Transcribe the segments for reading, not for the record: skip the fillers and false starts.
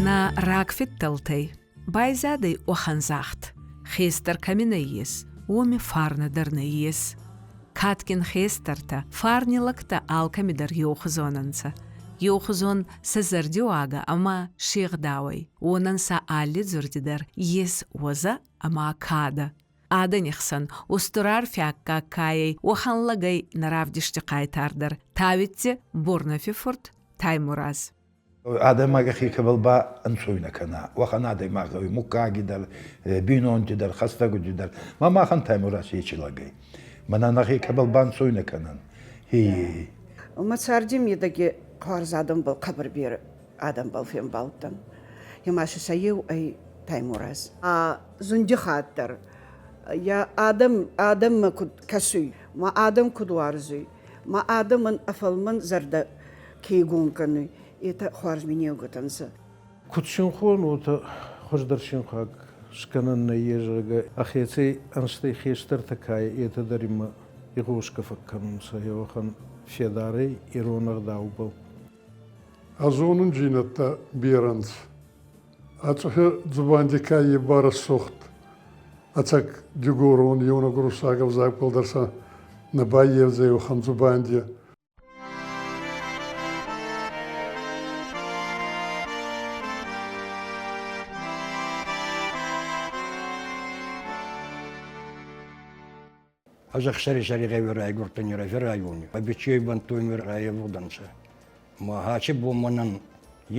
Нӕ рагфидтӕлтӕй байзадӕй уӕхӕн загъд: хестӕр кӕми нӕййес, уоми фарнӕ дӕр нӕййес. Кадгин хестӕртӕ, фарни лӕгтӕ алкӕми дӕр еухузон ӕнцӕ. Еухузон сӕ зӕрдиуагӕ ӕма се гъдауӕй. Уонӕн сӕ алли дзурди дӕр ес уозӕ ӕма кадӕ. Адӕни хсӕн устур арфиаггаг ка ӕй, уӕхӕн лӕгӕй нӕ равдисти хъайтар дӕр Тавитти Борнӕфи фурт Таймураз. Адӕймаги кӕбӕл ба ӕнцойнӕ кӕна, уӕхӕн адӕймаг гъӕуй муггаги дӕр, бийнонти дӕр, хӕстӕгути дӕр. Ма махӕн Таймураз ечи лӕг ӕй. Мӕнӕ нӕхе кӕбӕл банцойнӕ кӕнӕн. Хи. Мӕ царди медӕги хуарз адӕмбӕл хъӕбӕр берӕ адӕмбӕл фембалдтӕн. Ӕма си сӕ еу ӕй Таймураз. А зундихатт дӕр, йӕ адӕм адӕммӕ куд кӕсуй, ма адӕм куд уарзуй, ма адӕмӕн ӕ фӕлмӕн зӕрдӕ ке игон кӕнуй, етӕ хуарз минеугутӕ нцӕ. Куд синхон, уотӕ хуӕздӕр синхаг скӕнӕн нӕййес, зӕгъгӕ, ӕхецӕй ӕнзтӕй хестӕртӕ ка ӕй, етӕ дӕр имӕ игъосгӕ фӕккӕнунцӕ еуӕхӕн федарӕй ирон ӕгъдаубӕл. Ӕ зонундзийнӕдтӕ берӕ нцӕ. Ацъухи дзубанди ка ибарӕсугъд, ӕцӕг дигорон еунӕг уруссаг ӕвзагбӕл дӕр сӕ нӕ баййевдзӕй уӕхӕн дзубанди. Ӕз ӕхсӕрисӕри гъӕуи райгурдтӕн Ирӕфи райони, Абечей бӕнттойми райевгъудӕнцӕ. Ма ачи бон мӕнӕн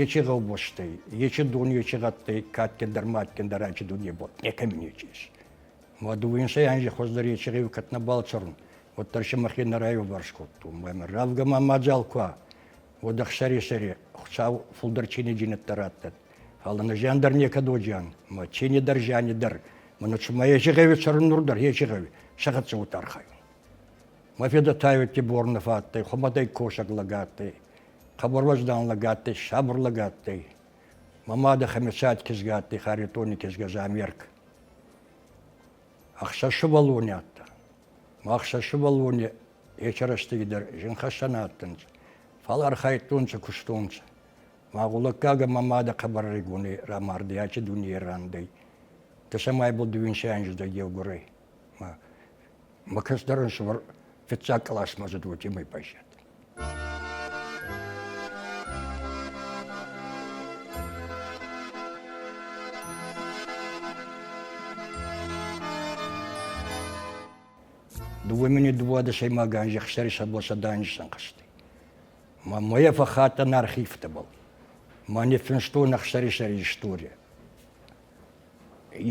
ечи гъӕубӕстӕй, ечи дон, ечи гъӕдтӕй кадгиндӕр, мадгиндӕр ачи дуйне бон некӕми нечи ес. Ма дууинсӕй анзи хуӕздӕр ечи гъӕуи кӕд нӕбал цӕрун, уӕддӕр си мӕхе нӕ райеуварс кодтон. Ма равгӕ ма мадзал ку уа, уӕд ӕхсӕрисӕри Хуцау фулдӕр чиниджийнӕдтӕ раттӕд. Фал ӕнӕ зиан дӕр некӕд уодзиан, ма чини дӕр зиани дӕр. Мӕнӕ цума ечи гъӕуи цӕрун нур дӕр ечи гъӕуи, сӕ хӕццӕ уотӕ архайун. Мӕ федӕ Тайветти Борнӕф адтӕй, хумӕтӕг косӕг лӕг адтӕй, хъӕбӕр уӕздан лӕг адтӕй, сабур лӕг адтӕй. Мӕ мадӕ Хӕмицати кизгӕ адтӕй, Харитони кизгӕ Замерк. Ӕхсӕз сувӕллони адтӕн. Ма ӕхсӕз сувӕллони ечи рӕстӕги дӕр зинхӕссӕн адтӕнцӕ, фал архайдтонцӕ, кустонцӕ. Мӕ гъулӕггаг ӕма мадӕ хъӕбӕр ӕригонӕй рамардӕй ачи дуйней рандӕй. Дӕсӕмӕй был дууинсӕй анзи дӕр еугурӕй. Ма мӕ кӕстӕр ӕнсувӕр фиццаг къласмӕ зуд уотемӕй байзадӕй. Дууӕ мини дууадӕсӕймаг анзи ӕхсӕри сӕдбӕл сӕдӕ анзи сӕнхӕстӕй. Ма мӕйӕ фӕххаттӕн архивтӕбӕл. Ма ниффинстон ӕхсӕрисӕри истори.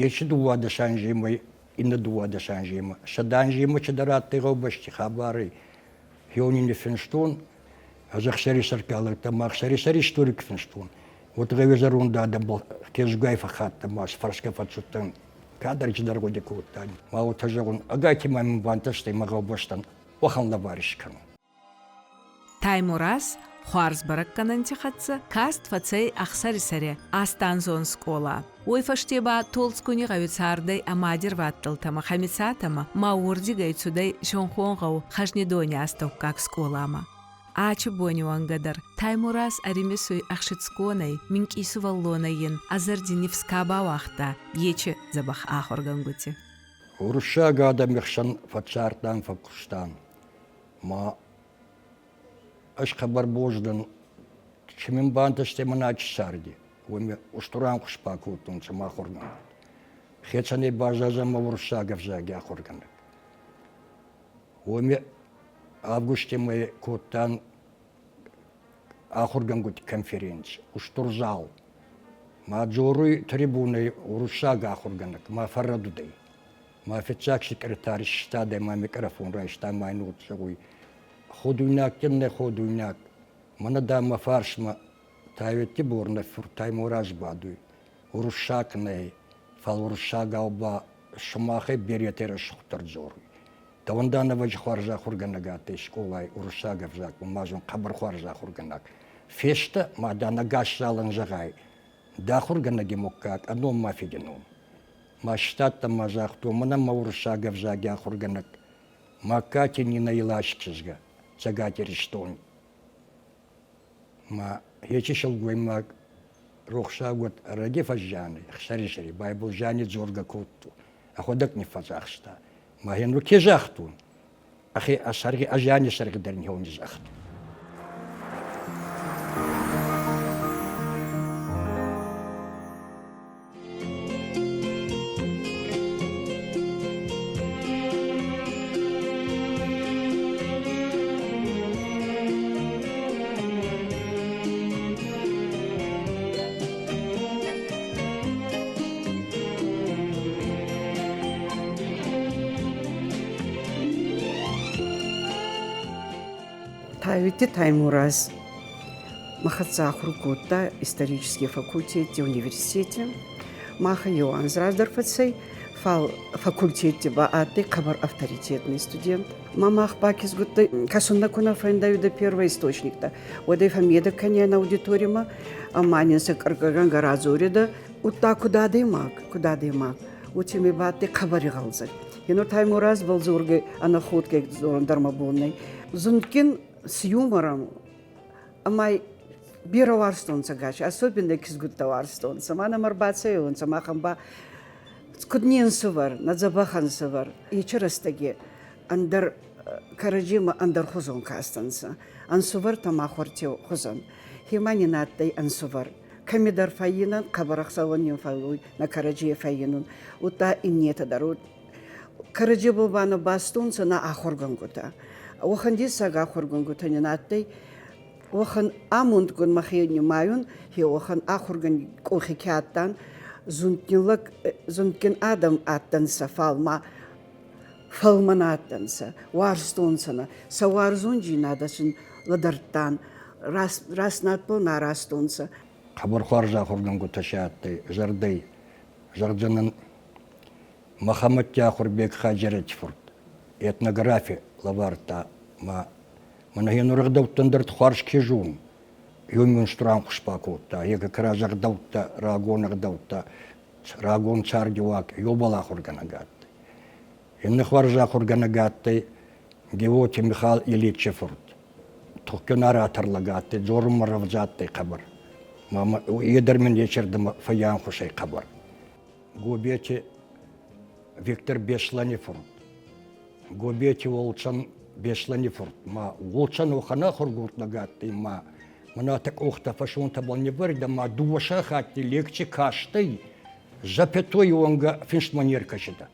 Еци дууадӕс анземӕй иннӕ дууадӕс анземӕ, сӕдӕ анземӕ чидӕр адтӕй гъӕубӕсти хабарӕй. Хеуни ниффинстон, ӕз ӕхсӕрисӕр калӕгтӕ ма ӕхсӕрисӕри истори ку финстон, уӕд гъеуи зӕронд адӕмбӕл кезгай фӕххаттӕн ма фӕрсгӕ фӕццудтӕн, кадӕр чидӕр гъуди кодтан. Ма уотӕ зӕгъун, ӕгайтима мин бантӕстӕй мӕ гъӕубӕстӕн уӕхӕн лӕвар искӕнун. Таймураз хуарз бӕрӕггӕнӕнти хӕццӕ каст фӕцӕй Ӕхсӕрисӕри астанзон скъола. Уой фӕсте ба Толдзгуни гъӕуи цардӕй ӕ мади рвадтӕлтӕмӕ Хӕмицатӕмӕ ма уордигӕй цудӕй Сонхон гъӕу Хӕзнидони астӕуккаг скъоламӕ. Ачи бони уӕнгӕ дӕр Таймураз ӕримисуй ӕхсицгонӕй, минкъий сувӕллонӕй ин ӕ зӕрди нифс ка бауагъта, ечи дзӕбӕх ахургӕнгути. Уруссаг адӕми хсӕн фӕццардтан, фӕккустан. Ма ӕз хъӕбӕр боз дӕн, чи мин бантӕстӕй мӕн ачи царди, уоми устур ӕнхус бакодтонцӕ мӕ ахургӕнӕг. Хецӕнӕй баззадӕн мӕ уруссаг ӕвзаги ахургӕнӕг. Уоми августи мӕй кодтан ахургӕнгути конференци, устур зал. Ма дзоруй трибунӕй уруссаг ахургӕнӕг, ма фӕррӕдудӕй. Ма фиццаг секретарь истадӕй ма микрофон райста ма ин уот зӕгъуй: Ходуйнаг кеннӕ ходуйнаг, мӕнӕ дам мӕ фарсмӕ Тайветти Борнӕ фурт Таймораз бадуй. Уруссаг нӕй, фал уруссагау ба сумахӕй беретӕ рӕсугъддӕр дзоруй. Дӕуӕн дӕ ӕвӕдзи хуарз ахургӕнӕг адтӕй скъолай уруссаг ӕвзагмӕ, ма зон хъӕбӕр хуарз ахургӕнӕг. Фестӕ ма дӕ ӕгас залӕн зӕгъай, дӕ ахургӕнӕги муггаг ӕ ном ма фиди ном. Ма стадтӕн ма загътон, мӕнӕн мӕ уруссаг ӕвзаги ахургӕнӕг Магкати Нинӕ Илас кизгӕ, Цӕгат Иристони. Ма ечи силгоймаг рохсаг уӕд ӕрӕги фӕззиан ӕй, ӕхсӕрисӕри Байбул зиани дзоргӕ кодтон, ӕхуӕдӕг ниффӕдзахста. Ма ин ке загътон, ӕхе ӕ сӕргъи, ӕ зиани сӕргъи дӕр ин загътон. Тайути Таймураз мӕ хӕццӕ ахур кодта исторический факультети университети. Мах еу анз раздӕр фӕцӕй, фал факультетти ба адтӕй хъӕбӕр авторитетный студент. Ма мах ба кизгуттӕ кӕсун нӕ ку нӕ фӕндӕуидӕ первоисточниктӕ, уӕд ӕй фӕммедӕг кӕнианӕ аудиторимӕ ӕма нин сӕ къӕргӕгӕнгӕ радзоридӕ, удта куд адӕймаг, куд адӕймаг, уотемӕй ба адтӕй хъӕбӕр игъӕлдзӕг. Енур Таймураз бал дзоргӕй ӕнӕходгӕй дзорун дӕр мӕ бон нӕй. Зундгин с юмором ӕма берӕ уарзтонцӕ гачи, особенно кизгуттӕ уарзтонцӕ. Ма нӕмӕ ӕрбацӕуонцӕ, махӕн ба куд не нсувӕр, нӕ дзӕбӕх ӕнсувӕр. Ечи рӕстӕги ӕндӕр кӕрӕдземӕ ӕндӕрхузон кастӕнцӕ. Ӕнсувӕртӕ ма хуӕрти хузӕн. Хема нин адтӕй ӕнсувӕр. Кӕмидӕр фӕййинӕн, хъӕбӕр ӕхцӕуӕн нин фӕууй нӕ кӕрӕдзей фӕййинун. Удта иннетӕ дӕр. Кӕрӕдзебӕл ба нӕ бастонцӕ нӕ ахургӕнгутӕ. Уӕхӕн дессаг ахургӕнгутӕ нин адтӕй, уӕхӕн амондгун мӕхе нимайун, хе уӕхӕн ахургӕнги къохи ке адтан, зундгин лӕг, зундгин адӕм адтӕнцӕ, фал ма фӕлмӕн адтӕнцӕ, уарзтонцӕ нӕ. Сӕ уарзондзийнадӕ син лӕдӕрдтан, раст надбӕл нӕ аразтонцӕ. Хъӕбӕр хуарз ахургӕнгутӕ си адтӕй, зӕрдӕй, зӕгъдзӕнӕн Мӕхӕмӕтти Ахурбег Хаджерети фурт этнографи лӕвардта ма мӕнӕ е нур ӕгъдӕуттӕн дӕр хуарз ке зонун, еу мин устур ӕнхус бакодта, е как раз ӕгъдӕуттӕ, рагон ӕгъдӕуттӕ, рагон цардиуаг еубал ахургӕнӕг адтӕй. Иннӕ хуарз ахургӕнӕг адтӕй Геоти Михал Ильичи фурт. Тухгин оратор лӕг адтӕй, дзорунмӕ рӕвдзӕ адтӕй хъӕбӕр. Ма е дӕр мин ечердӕмӕ фӕййанхус ӕй хъӕбӕр. Гобети Виктор Беслӕни фурт. Гобети Олчан Беслӕни фурт. Ма Олчан уӕхӕн ахургонд лӕг адтӕй, ма мӕнӕ къохтӕ фӕсонтӕбӕл ниввӕридӕ, ма дууӕ сахатти лекци кастӕй, запятой уӕнгӕ финстмӕ не ркӕсидӕ.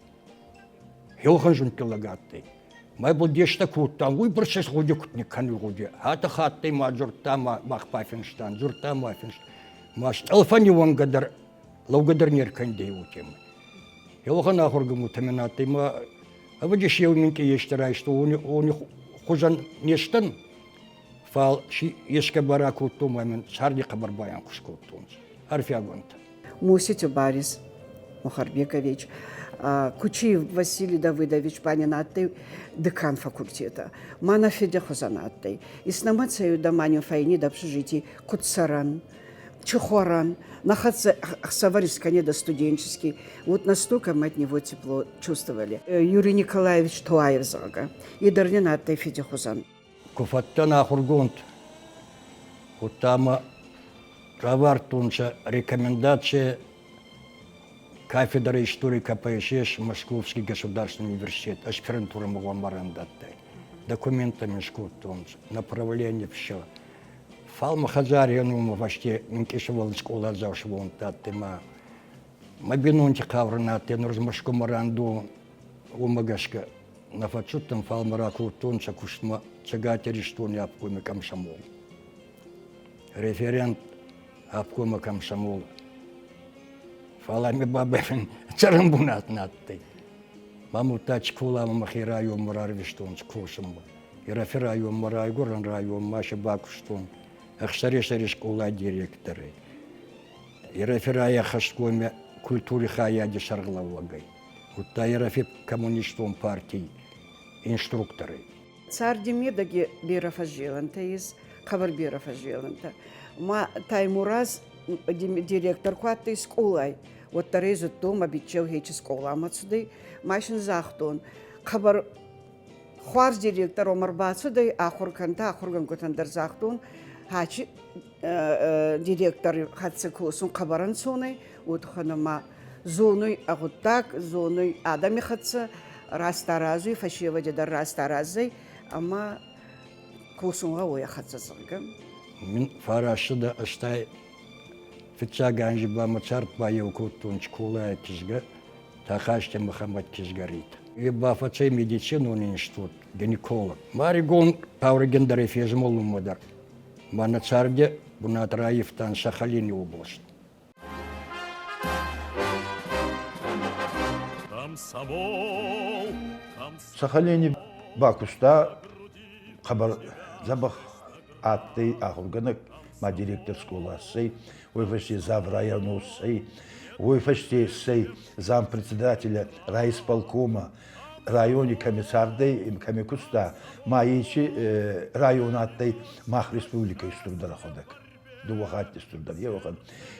Еуӕхӕн зундгин лӕг адтӕй. Мӕ бон дестӕ кодтан, уой бӕрцӕ гъуди куд никкӕнуй гъуди. Хатт хаттӕй ма дзурдта ма мах бафинстан, дзурдта ма финст. Ма стъӕлфӕни уӕнгӕ дӕр лӕугӕ дӕр не ркӕндӕй уотемӕй. Еуӕхӕн ахургӕнгутӕ мин адтӕй, ма ӕвӕдзи си еу минкъий ести райстон, уони хузӕн не стӕн, фал си еске барӕ кодтон ма мин царди хъӕбӕр байанхус кодтонцӕ. Арфиаг уӕнтӕ. Мусити Барис Мухарбекович, Кучиев Василий Давыдович ба нин адтӕй декан факультета. Ма нӕ фиди хузӕн адтӕй. Иснӕмӕ цӕуидӕ ма нин фӕйнид общежитий куд цӕрӕн, чихуарӕн, нӕ хӕццӕ ӕхсӕвӕр искӕнидӕ студенческий. Вот настолько мы от него тепло чувствовали. Юрий Николаевич Туаев, зӕгъгӕ, е дӕр нин адтӕй фиди хузӕн. Ку фӕдтӕн ахургонд, удта мӕ равардтонцӕ рекомендаци кафедра истории КПСС Московский государственный университет аспирантура гъомбарӕн дӕттӕй. Документами скодтонцӕ, направление все. Фал мӕ хӕдзари ӕнума фӕсте минкъий сувӕллон скъоладзау сувӕллӕнттӕ адтӕй ма мӕ бийнонти хъаурӕ нӕ адтӕй, нур Мӕскумӕ рандон, уомӕ гӕсгӕ нӕ фӕццудтӕн, фал мӕ ракодтонцӕ кустмӕ Цӕгат Иристони обкоми комсомол. Референт обкома комсомол. Фал ами бабӕй цӕрӕнбунат нӕ адтӕй. Мамудта Чколамӕ мӕхе районмӕ рарвистон косунмӕ. Ирӕфи районмӕ райгурӕн районмӕ сӕ бакустон ӕхсӕресӕри скъолай директорӕй. Ирӕфи райахӕстгоми культури хайади сӕргълӕууӕгӕй, удта Ирӕфи коммунистон партий инструкторӕй. Царди медӕги берӕ фӕззелӕнтӕ ес, хъӕбӕр берӕ фӕззелӕнтӕ. Ма Таймураз директор ку адтӕй скъолай, уӕддӕр ӕй зудтон, мӕ биччеу хечи скъоламӕ цудӕй. Ма син загътон, хъӕбӕр хуарз директор омӕ рбацудӕй, ахур кӕнтӕ, ахургӕнгутӕн дӕр загътон, хачи директори хӕццӕ косун хъӕбӕр ӕнцон ӕй, уотӕ ма зонуй ӕ гъуддаг, зонуй адӕми хӕццӕ, раст аразуй, фӕсевӕди дӕр раст араздзӕй ӕма косун гъӕуй ӕ хӕццӕ, зӕгъгӕ. Мин фарастдӕ ӕстай фиццаг анзи ба мӕ цард байеу кодтон скъолай кизгӕ Тахасти Мухаммад кизгӕ Рит. Е ба фӕцӕй медицинон институт, гинеколог. Маригон таурӕгендӕрӕй фезмӕлунмӕ дӕр. Ма нӕ царди бунат раййивтан Сахалини област. Сахалини бакуста хъӕбӕр дзӕбӕх адтӕй ахургӕнӕг ма директор скъола иссӕй, уой фӕсте зав районо иссӕй, уой фӕсте иссӕй зампредседателя райисполкома, райони кӕми цардӕй, кӕми куста, ма еци район адтӕй мах республикӕй стурдӕр ӕхуӕдӕг. Дууӕ хатти стурдӕр, еуӕхӕн.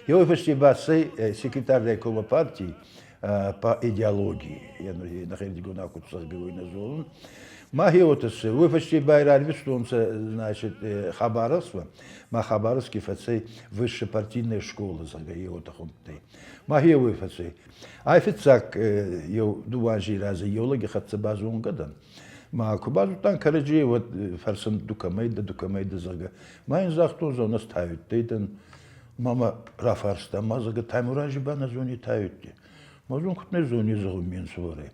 Еуей фӕсте ба иссӕй секретарь райкома партий по идеологии. Нӕхердигон куд зӕгъгӕ, уой нӕ зонун. Ма хеуотӕ уой фӕсте ба рарвистонцӕ, значит, Хабаровскмӕ. Ма Хабаровски фӕцӕй высшая партийная школа, зӕгъгӕ, еуотӕ хундтӕй. Ма хеуой фӕцӕй. Ай фиццаг еу дууӕ анзи разӕй еу лӕги хӕццӕ базонгӕ дӕн. Ма ку базудтан кӕрӕдзей, уӕд фӕрсун, ду кӕмӕй дӕ, ду кӕмӕй дӕ, зӕгъгӕ. Ма ин загътон, зӕгъун, ӕз Тайуттӕй дӕн. Ма мӕ рафарста, ма, зӕгъгӕ, Таймурази ба нӕ зони Тайутти. Ма зон, куд нӕ зони, зӕгъун, ме нсувӕрӕй.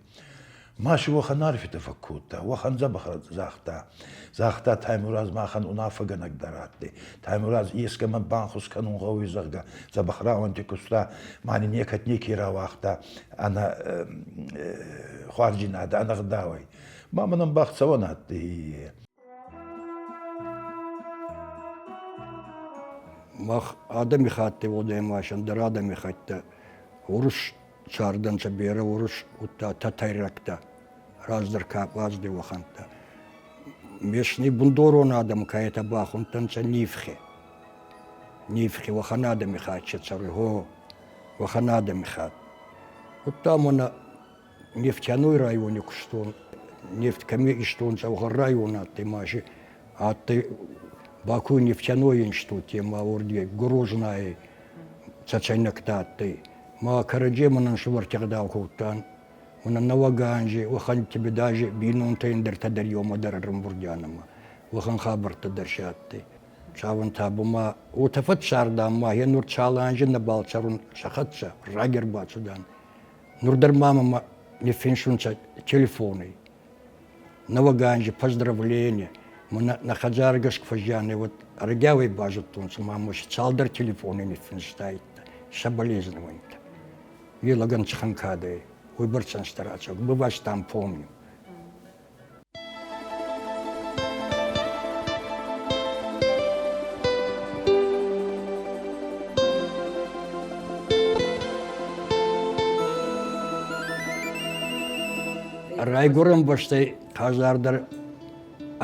Ма си уӕхӕн арфитӕ фӕккодта, уӕхӕн дзӕбӕх загъта. Загъта Таймураз махӕн унаффӕгӕнӕг дӕр адтӕй. Таймураз ескӕмӕн банхус кӕнун гъӕуй, зӕгъгӕ, дзӕбӕх рауӕнти куста, ма ни некӕд неке рауагъта ӕнӕ хуарздзийнадӕ, ӕнӕгъдауӕй. Ма мӕнӕн бахцӕуӕн адтӕй. Мах адӕмихаттӕй уодӕй ма ӕндӕр адӕмихӕттӕ урус цардӕнцӕ берӕ урус, удта тӕтӕйрӕгтӕ, раздӕр ка къуӕзди уӕхӕнттӕ. Местный бундорон адӕм ка етӕ бахундтӕнцӕ Нивхе. Нивхе уӕхӕн адӕмихатт цӕруй, гъо, уӕхӕн адӕмихатт. Удта мӕнӕ нефтяной райони кустон, нефть кӕми истонцӕ, уӕхӕн район адтӕй ма си адтӕй Бакуй нефтяной институт ма уордиги Грознай цӕцӕйнӕгтӕ адтӕй. Ма кӕрӕдземӕн ӕнсувӕрти гъдау кодтан. Мӕнӕ нӕуӕг анзи уӕхӕнтти бедажи бийнонтӕ ӕндӕртӕ дӕр еумӕ дӕр ӕрӕмбурдиан ӕма уӕхӕн хабӕрттӕ дӕр си адтӕй. Цавӕнтӕ ма уотӕ фӕццардан ма е нур цал анзи нӕбал цӕрун сӕ хӕццӕ, раги ӕрбацудан. Нур дӕр ма мӕмӕ ниффинсунцӕ телефонӕй. Нӕуӕг анзи поздравление. Мӕнӕ нӕ хӕдзаргӕс ку фӕззиан, уӕд ӕрӕгиауӕй базудтонцӕ ма мӕ цалдӕр телефони ниффинстайдта соболезнованийтӕ. Е лӕгӕн цӕхӕн кадӕ ӕй, уойбӕрцӕ ӕнзтӕ рацӕугӕ. Мы вас там помним. Райгуырӕн бӕстӕй хъазардӕр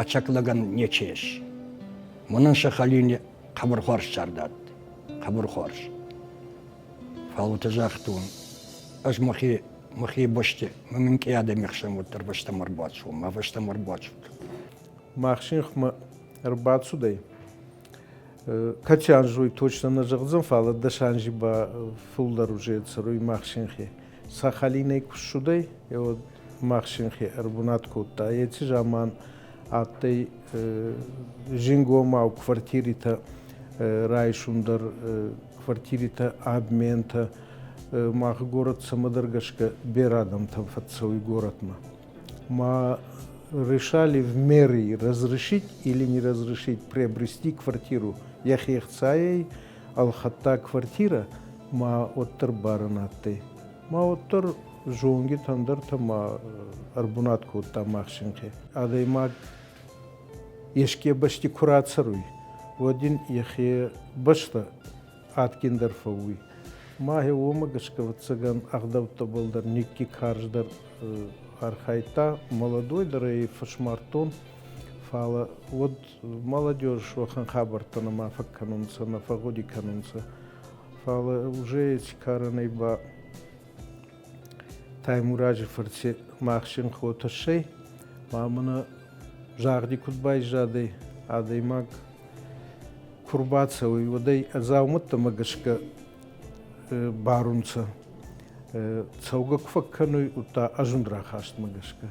ӕцӕг лӕгӕн нечи ес. Мӕнӕн Сахалини хъӕбӕр хуарз цард адтӕй, хъӕбӕр хуарз. Фал уотӕ загътон, ӕз мӕхе мӕхе бӕсти мӕ минкъий адӕми хсӕн уӕддӕр фӕстӕмӕ ӕрбацу, ма фӕстӕмӕ ӕрбацуд. Мах синхмӕ ӕрбацудӕй. Кӕци анз уой точно нӕ зӕгъдзӕн, фал дӕс анзи ба фулдӕр уже цӕруй мах синхи. Сахалинӕй ку ссудӕй, е уӕд мах синхи ӕрбунат кодта. Еци заман адтӕй зингомау квартиритӕ райсун дӕр, квартиритӕ обментӕ. Мах город цӕмӕдӕр гӕсгӕ берӕ адӕмтӕн фӕццӕуй горӕтмӕ. Ма решали в мэрии разрешить или не разрешить приобрести квартиру. Йӕхи ӕхцайӕй ӕлхӕдта квартирӕ. Ма уӕддӕр барӕ нӕ адтӕй. Ма уӕддӕр зонгитӕ ӕндӕртӕ ма ӕрбунат кодта мах синхи. Адӕймаг еске бӕсти ку рацӕруй, уӕд ин ӕхе бӕстӕ адгиндӕр фӕууй. Ма гье уомӕ гӕсгӕ, ӕвӕццӕгӕн, ӕгъдӕуттӕбӕл дӕр никки карздӕр архайдта. Молодой дӕр ӕй фӕсмардтон, фал уӕд молодежь уӕхӕн хабӕрттӕ нӕма фӕккӕнунцӕ, нӕ фӕгъгъуди кӕнунцӕ. Фал уже еци карӕнӕй ба Таймурази фӕрци мах синхо тӕссӕй, ма мӕнӕ загъди куд байзадӕй, адӕймаг ку рбацӕуй, уӕд ӕй ӕ дзаумӕттӕмӕ гӕсгӕ барунцӕ. Цӕугӕ ку фӕккӕнуй, удта ӕ зундрахастмӕ гӕсгӕ.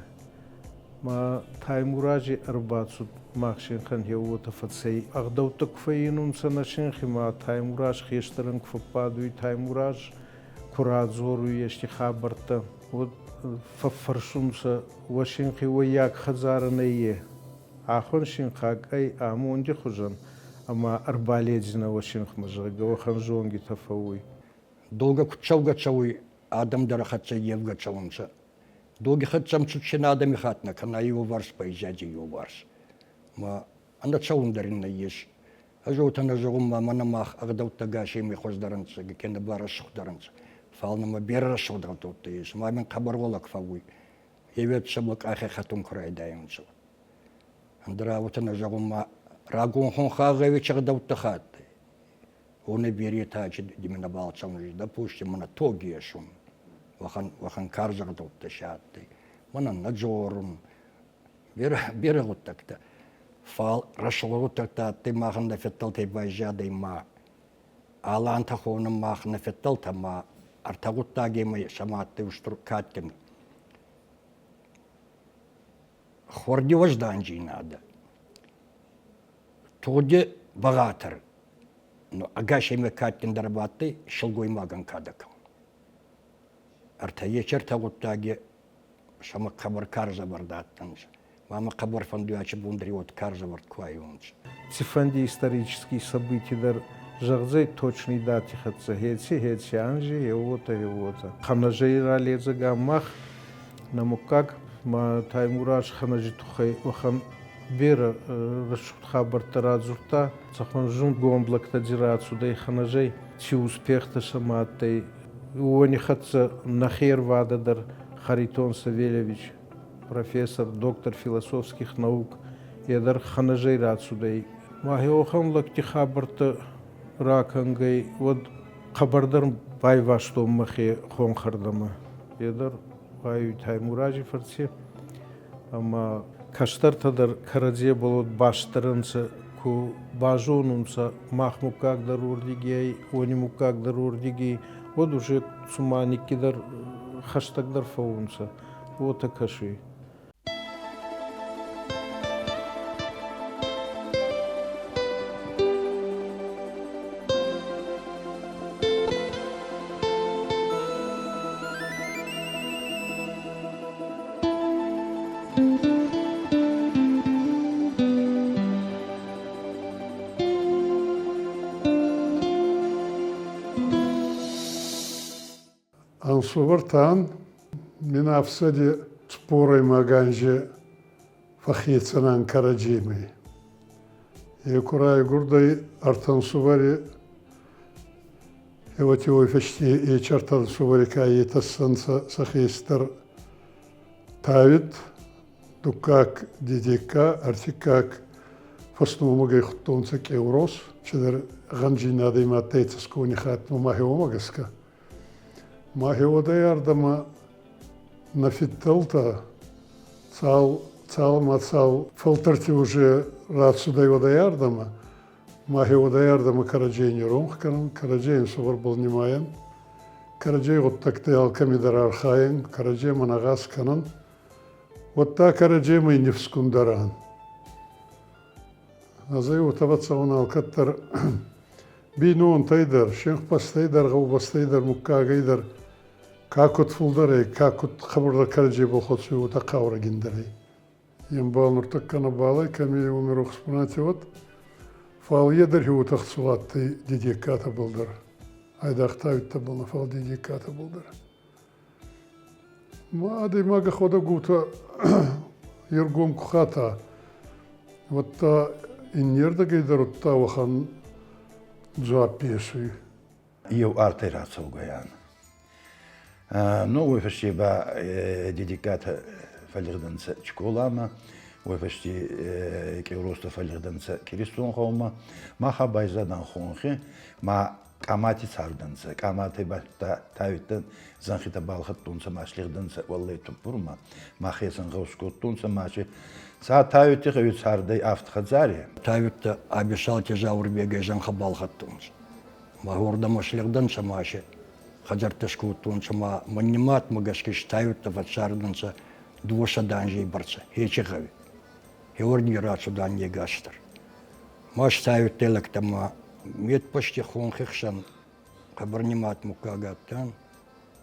Ма Таймурази ӕрбацуд мах синхӕн гье уотӕ фӕцӕй. Ӕгъдӕуттӕ ку фӕййинунцӕ нӕ синхи, ма Таймураз хестӕрӕн ку фӕббадуй, Таймураз ку радзоруй ести хабӕрттӕ, уӕд фӕффӕрсунцӕ, уӕ синхи уӕййаг хӕдзарӕ нӕййе. Ӕхуӕн синхаг ӕй амонди хузӕн, ӕма ӕрбаледзинӕ уӕ синхмӕ, зӕгъгӕ, уӕхӕн зонгитӕ фӕууй. Догӕ куд цӕугӕ цӕуй, адӕм дӕр хӕццӕ евгӕ цӕунцӕ. Доги хӕццӕ ӕмцудсен адӕми хатт нӕ кӕна еуварс байзади еуварс. Ма ӕнӕ цӕун дӕр ин нӕййес. Ӕз уотӕ нӕ зӕгъун, ма мӕнӕ мах ӕгъдӕуттӕ гасеми хуӕздӕр ӕнцӕ, кенӕ ба рӕсугъддӕр ӕнцӕ. Фал нӕмӕ берӕ рӕсугъд ӕгъдӕуттӕ ес, ма мин хъӕбӕр гъолӕг фӕууй. Еует сӕбӕл къахӕй хӕтун ку райдайунцӕ. Ӕндӕра уотӕ нӕ зӕгъун, ма рагон хонхаг гъӕуи ӕгъдӕуттӕ хаттӕй. Уони беретӕ нӕбал цӕун, допустим, мӕнӕ тог есун, уӕхӕн, уӕхӕн карз ӕгъдӕуттӕ си адтӕй. Мӕнӕн нӕ дзорун, берӕ, берӕ гъуддӕгтӕ. Фал рӕсугъд гъуддӕгтӕ адтӕй махӕн нӕ федтӕлтӕй байзадӕй ма алантӕ хонӕн мах нӕ федтӕлтӕ ма ӕртӕ гъуддагемӕй сӕмӕ адтӕй устур кадгин хуӕрди уӕздандзийнадӕ, тугъди бӕгъатӕр, но ӕгасемӕ кадгиндӕр бадтӕй силгоймагӕн кадӕ кӕнун. Ӕртӕ ечи ӕртӕ гъуддаги сӕмӕ хъӕбӕр карз ӕвӕрд адтӕнцӕ. Ма мӕ хъӕбӕр фӕндуй ачи бундри уод карз ӕвӕрд ку айуонцӕ. Цифӕнди исторический событий дӕр зӕгъдзӕй точный дати хӕццӕ хеци, хеци анзи, еуотӕ, еуотӕ. Ханазӕй раледзӕг мах нӕ муггаг ма Таймураз Ханажи туххӕй уӕхӕн берӕ рӕсугъд хабӕрттӕ радзурдта, цӕхуӕн зундгонд лӕгтӕ дзи рацудӕй Ханажӕй, ци успехтӕ сӕмӕ адтӕй, уони хӕццӕ нӕхе ӕрвадӕ дӕр Харитон Савельевич, профессор, доктор философских наук, е дӕр Ханажӕй рацудӕй. Ма уӕхӕн лӕгти хабӕрттӕ ракӕнгӕй, уӕд хъӕбӕрдӕр байвазтон мӕхе хонхӕрдӕмӕ. Е дӕр уайуй Таймурази фӕрци. Ӕма кӕстӕртӕ дӕр кӕрӕдзебӕл уод бастдӕр ӕнцӕ, ку базонунцӕ, мах муггаг дӕр уордиги ӕй, уони муггаг дӕр уордиги, уӕд уже цума никкидӕр хӕстӕгдӕр фӕуунцӕ. Уотӕ кӕсуй. Ӕнсувӕртӕн мин ӕфсади спорӕй ганжи фӕххецӕнӕн кӕрӕдземӕй. Е ку райгурдӕй ӕртӕ ӕнсувӕри Еуӕти уой фӕсте ечӕртӕ ӕнсувӕри ка етӕ ссӕнцӕ сӕ хестӕр Тавит, дуккаг Дедекка, ӕртиккаг фӕсномугӕй худтонцӕ Къеурос, чидӕр гъӕнджийнадӕй ма адтӕй цӕсгони хатт, мӕхе уомӕ гӕсгӕ. Мӕхе уодӕй ардӕмӕ нӕ фидтӕлтӕ цал, цал ма цал фӕлтӕрти уже рацудӕй уодӕй ардӕмӕ, мӕхе уодӕй ардӕмӕ кӕрӕдзей не ронх кӕнӕн, кӕрӕдзей ӕнсувӕрбӕл нимайӕн, кӕрӕдзей гъуддӕгтӕй алкӕми дӕр архайӕн, кӕрӕдземӕн агъаз кӕнӕн, уӕдта кӕрӕдземӕй нифсгундӕр ан. Ӕз ӕй уотӕ цӕун алкӕддӕр бийнонтӕй дӕр, синхбӕстӕй дӕр, гъӕубӕстӕй дӕр, муггагӕй дӕр ка куд фулдӕр ӕй, ка куд хъӕбӕрдӕр кӕрӕдзебӕл хуӕцуй, уотӕ хъаурӕгиндӕр ӕй. Е мбал нуртӕккӕ нӕбал ӕй, кӕми уоми рохс бунати уод, фал е дӕр уотӕ ӕхцул адтӕй Дедегкатӕбӕл дӕр. Айдагъ Тауиттӕбӕл нӕ, фал Дидиккатӕбӕл дӕр. Ма адӕймаг ӕхуӕдӕг уотӕ е ргом ку хата, уӕдта иннердӕгӕй дӕр удта уӕхӕн дзуапп есуй. Еу артӕй рацӕугӕйӕн. Ну, уой фӕсте ба Дидиккатӕ фӕллигъдӕнцӕ Чколамӕ, уой фӕсте Къеуростӕ фӕллигъдӕнцӕ Киристонгъӕумӕ. Мах байзадан хонхи, ма Къамати цардӕнцӕ. Къаматӕй ба тавиттӕн зӕнхитӕ балхӕдтонцӕ ма слигъдӕнцӕ уӕллӕй туппурмӕ. Ма хецӕн гъӕу скодтонцӕ ма си Ца Тавитти гъӕуи цардӕй авд хӕдзари. Тавиттӕ Абисалти Заурбегӕй зӕнхӕ балхӕдтонцӕ. Ма уордӕмӕ слигъдӕнцӕ ма си хӕдзӕрттӕ скодтонцӕ ма мӕн нимадмӕ гӕсгӕ Тавиттӕ фӕццардӕнцӕ 200 анзей бӕрцӕ ечи гъӕуи. Георгий рацудан не гас дӕр. Ма ставидтӕ лӕгтӕ ма медпӕсти хонхи хсӕн хъӕбӕр нимад муггаг адтӕн,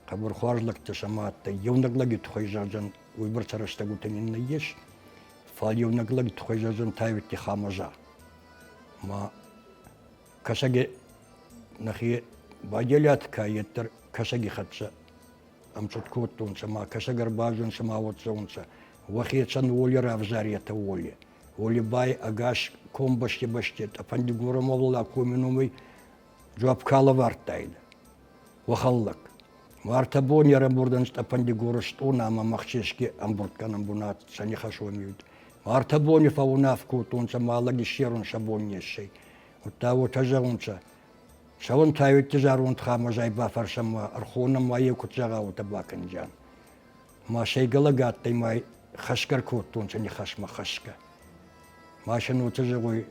хъӕбӕр хуарз лӕгтӕ сӕмӕ адтӕй. Еунӕг лӕги туххӕй зӕгъдзӕн, уойбӕрцӕ рӕстӕгутӕ нин нӕййес, фал еунӕг лӕги туххӕй зӕгъдзӕн Тайвитти Хамӕза. Ма кӕсӕги нӕхе баделиат ка еддӕр кӕсӕги хӕццӕ ӕмцъуд кодтонцӕ ма кӕсӕг ӕрбазонцӕ ма уодзӕунцӕ. Уӕхецӕн уоли равзаретӕ уоли. Уоли ӕгас комбӕсти бӕсти тъӕпӕн Дигорӕмӕ коми номӕй дзуапп ка лӕвардтайдӕ. Уӕхӕн лӕг. Мартӕ бони ӕрӕмбурдӕн тъӕпӕн Дигоры стъон ӕма Махчески ӕмбурдгӕнӕн бунат сӕ нихӕсони уид. Мартӕ бони фӕуунаф кодтонцӕ ма лӕг иссерун сӕ бон не ссӕй. Удта уотӕ зӕгъунцӕ, Цӕуӕн Тайутти зӕронд Хамӕзай бафӕрсӕн ма ӕрхонӕн ма е куд зӕгъа, уотӕ бакӕнджан. Ма сӕйгӕлӕг адтӕй ма хӕсгӕ ркодтонцӕ нихӕсмӕ хӕсгӕ. Ма син уотӕ зӕгъуй,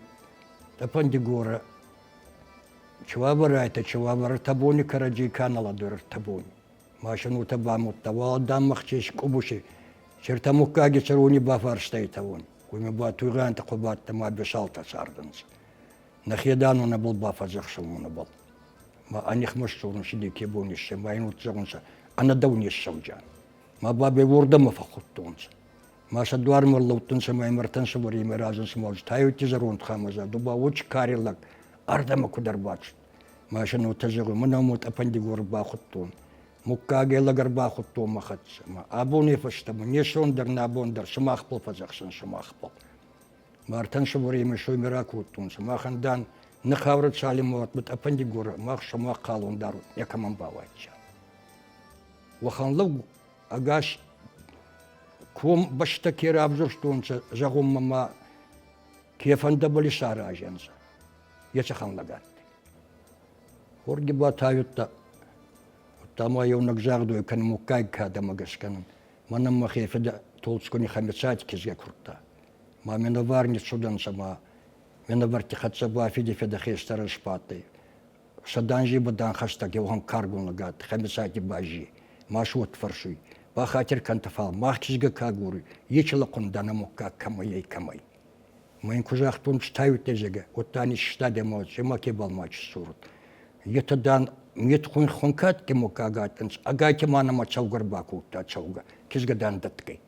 Тъӕпӕн Дигорӕ, чуавӕр айтӕ, чуавӕр ӕртӕ бони кӕрӕдзей ка нӕ лӕдӕруй ӕртӕ бони. Ма син уотӕ бамудта, уал дам махчес къубуси, чертӕ муггаги цӕруни бафарстайтӕ уон. Уоми ба Туйгъанти Хъубадтӕ ма Бесалтӕ цардӕнцӕ. Нӕхе дӕнонӕбӕл бафӕдзӕхсӕнонӕбӕл. Ма ӕ нихмӕ сдзорун си неке бон иссӕй, ма ин уотӕ зӕгъунцӕ, ӕнӕ дӕу не ссӕуджан. Ма бабӕй уордӕмӕ фӕххудтонцӕ. Ма сӕ дуармӕ ӕрлӕудтӕнцӕ ма имӕ ӕртӕнсӕвӕри имӕ разӕнцӕ ма Тайотти зӕронд Хамӕза, ду ба уоч кари лӕг, ардӕмӕ куд ӕрбацуд. Ма сӕ уотӕ зӕгъуй, мӕнӕ мо тъӕпӕн бахудтон. Муггагӕй лӕг ӕрбахудтон мӕ хӕццӕ. Ма абони фӕстӕмӕ не сон дӕр, нӕ бон дӕр сымахбӕл фӕдзӕхсӕн сымахбӕл. Мартӕн сывӕрӕй соймӕ ракодтонцӕ. Махӕн, дан, нӕ цалинмӕ тъӕпӕн Дигорӕ, мах сӕмӕ хъалон дарут, некӕмӕн бауадзӕ. Уӕхӕн лӕг ӕгас ком бӕстӕ ке равзурстонцӕ, зӕгъунмӕ ма ке фӕндӕбӕл исаразӕнцӕ, еци хан лӕг адтӕй. Хорги ба тайудта, удта ма еунӕг загъдой кӕн муггаг кадӕмӕ гӕсгӕ мӕнӕн мӕхе фидӕ Толдзгуни Хӕмицати кизгӕ курдта. Ма минӕвар ниццудӕнцӕ ма минӕвӕртти хӕццӕ ба фиди фидӕ хестӕр ӕсбадтӕй. Сӕданзи бадан хӕстӕг еухан каргун лӕг адтӕй Хӕмицати Баззи. Ма суот фӕрсуй. Бахатир кӕнтӕ, фал мах кизгӕ ка агоруй, ечи лӕхъуӕн дӕ нӕ муггаг кӕмӕй ӕй, кӕмӕй. Ма ин ку загътон, стайуттӕ зӕгӕ, уӕдта ниссадӕ ма ма кебал ма сорут. Етӕ, дан, мет хунхункат ке муггаг адтӕнцӕ, ӕгайтима ма нӕмӕ цӕугӕ ӕрбакодта, цӕугӕ, кизгӕ, дан, дӕтгӕй.